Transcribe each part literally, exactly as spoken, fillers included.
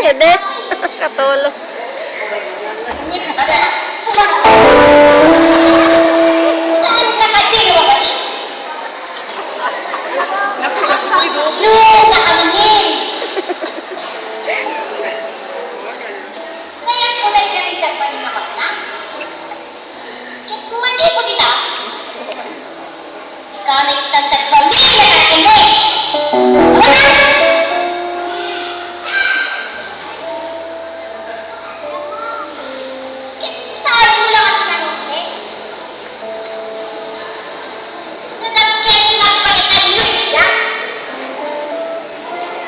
Ede, katulog. Saan ka ba, Jiro? Luka kami. Kaya ko nagkakita pa rin ako na. Ket kumanibot ita. Sika met itan dagbalin a sarkende. Awanan! Ket saan mo la nga pinanunot? Nadagket ti nagbayagan ni Lydia.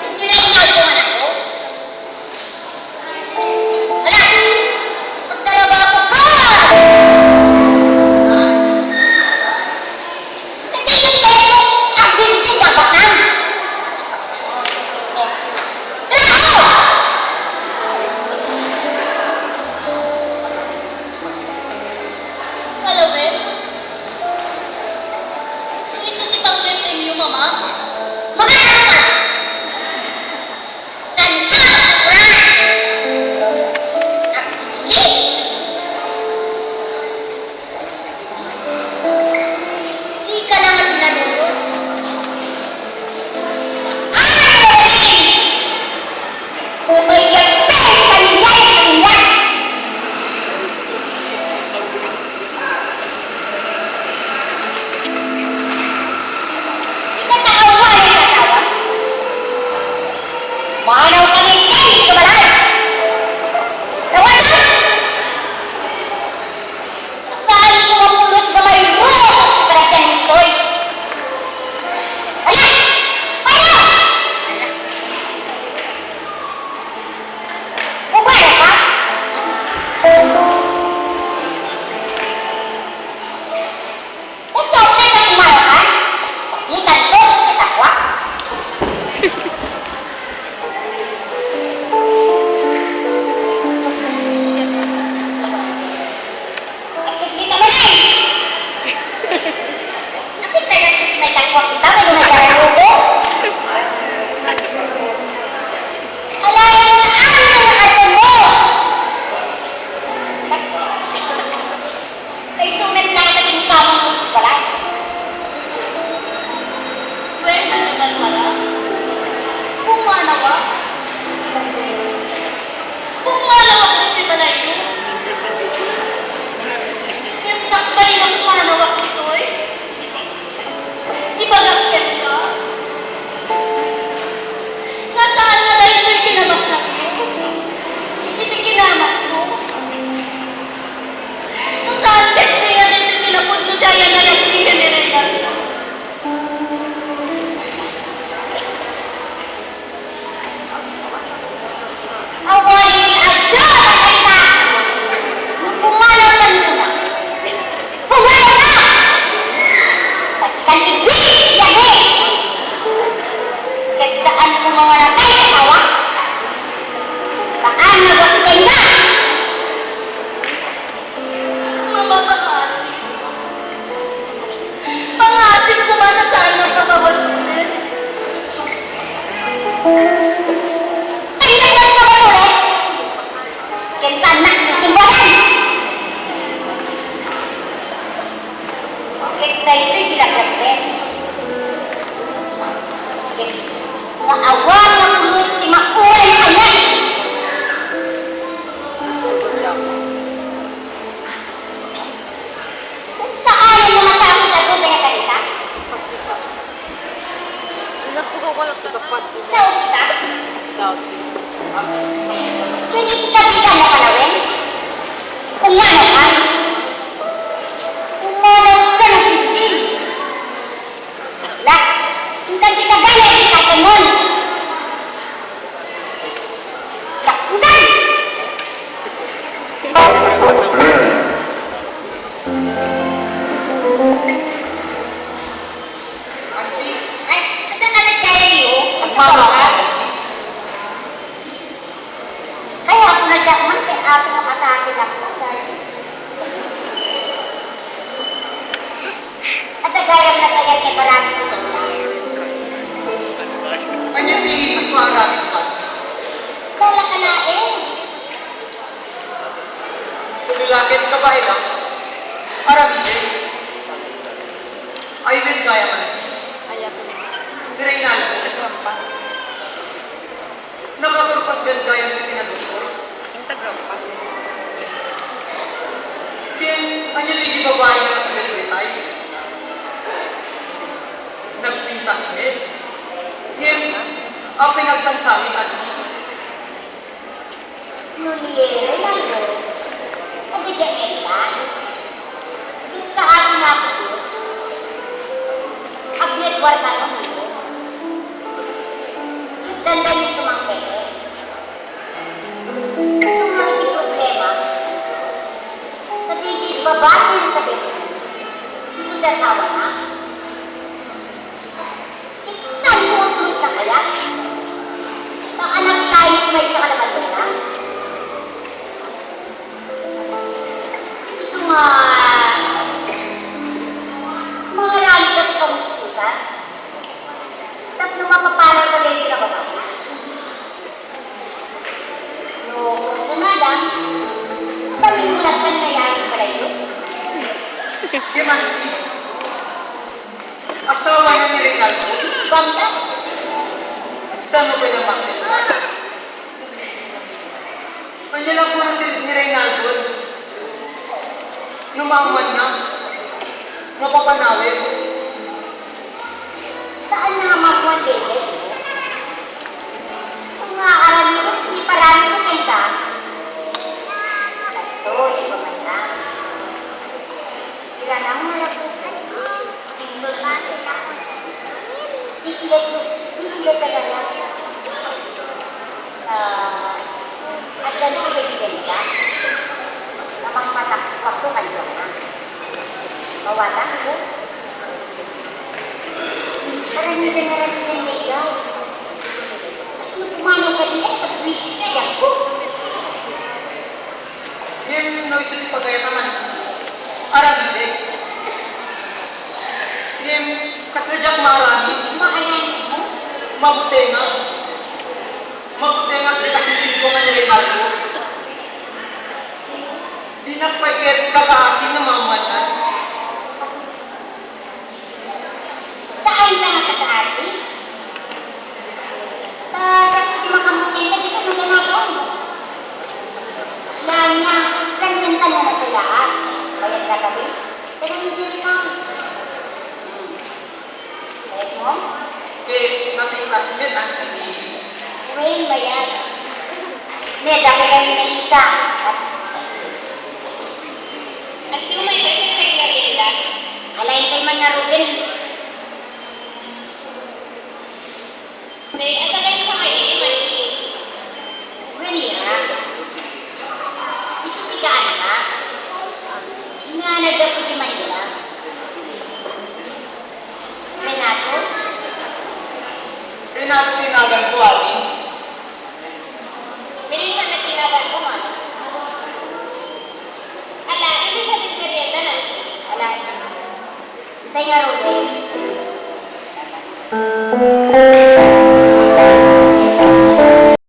Iti Reynaldo nga anakko. Ala! Agtarabaho ka! Kadi ket kayatmo agbibigay dapat lang. Trabaho! Kalawen? Isu ti pang-birthday niyo, Mama? Mga tama! Saan ka nagkukuran? Agtipsi! Di ka na nga pinanunot. Saan ka nagkukuran? Umayag ka sa pamilya, pamilya! Ikataawa na ikatawa. Manaw kami ken sumalay. Rawatan! Saan ko mapulos nga mayro sa paragyan ni Toy? Ala! Panaw! Umayo ka? Ikaw ka na umayo ka? Itan to, itan ko. Agsubli ka manen! Apit na lang iti may tangkot kita, may lumay ka ng ubo. Alay mo na ang mga aton mo! Kay sumet lang ang naging kamang mo, balay. Wen, ano man pala? Kung manawa, Pumalawak iti balayyo. Ket sakbay nga pumalawak ditoy, ibagak kenka, nga saan nga daytoy kinabaknangyo iti kinamatko. No saan ketdi nga daytoy kinapudno ti ayan-ayak ni General Garza. Awan iti adu a salita. Pumanaw kami una. Pumanaw ka! Basikan ti buis, yagi! Ket saan ko mamanatay, asawa? Saan nga basikan nga? Mama, pangasip. Pangasip ko man a saan nga pamawasulen. Kanya ko lang pamawasulen. Ken saan nga susumbagan? Ket daytoy ti nagdagdek. Ket nga awan nga pulos ti makuray nga kaniak. Saan nga matapos a dua nga salita? Sao kita? Ken iti kabigan mo, Kalawen? Umano ka? Umano ka ng sibsib? La, intan ti kagana iti sarkenmon. La, intan! Ay, asa ka nagdayag iyo? Nagmamaw ka, Auntie? Kaya ko na siya, man, kay ato makatake na sa dayag. At agayam na kaya kay marami ko dyan. Kanya ti, mas maharami ko. Wala ka na, Aramidek. Ay, wen gayam, Auntie. Ni Reynaldo. Nakaturpas wen gayam ti kinaduktor. Ken, ania diay babai nga nasakit daytay? Nagpintas met. Ken, apay nga agsangsangit, Auntie? No ni Reynaldo, nagdiay met laeng. Ket kaadi nga Apo Dios, agrate warda no nito. Ket dandani sumangpet. Isu ngarud ti problema, ta diay babai nga nasakit, isu ti asawana. Saan ti utos na kayat? Ta anak laeng ti maysa nga nabandera. Isu nga mangaramid ka ti pamuspusan tapno mapapanaw ta daytoy nga babai. No kursunada, mabalin mo lang panayari balay ko. Di man, di. Asawana ni Reynaldo? Basta. Saan mo pala makita? Ania lang kuna ti, ni Reynaldo? No maammoanna, mapapanawen. Saan nga maammoan daytoy? Isu nga aramidek ti iparamidko kenka. Kastoy, pamaya. Irana nga lapukan. Normal. Di sila ju-, di sila talaga. Ah, addan ko sa ebidensya. Namangpatak-, pakto kanyo na. Mawatang ko. Karamihan, karamihan na ijay. Ano pumanaw ka din, eh, pag-isip na yan ko. Ngem no isu ti pagayatan, aramidek. Ngem kasla diak maaramid. Maaramid mo? Mabutengak. Mabutengak ti kasintindongan ni Reynaldo. Dinak pay ket kakaasin no maammoanna. Saan ka nakakaasi? Ta, siak ti makaammo kenka, dika madanagan. Ania, saan kenka nga nasayaat? Bayad na kami? Kanang ni Dirna. Hmm. Bayad mo? Ket napintas met, Auntie. Wen, bayad. Met, dapay kami nangita. Auntie, umay kayo kay merienda? Alaen kay man ngaruden. Nay, adda kayo pangaiiman? Wen, ira. Isu ti kaanakak. Nga naggapu di Manila. Renato? Renato ti naganko, adi. Melissa na ti naganko, man. Ala, iti sa merienda na. Ala. Tay ngaruden.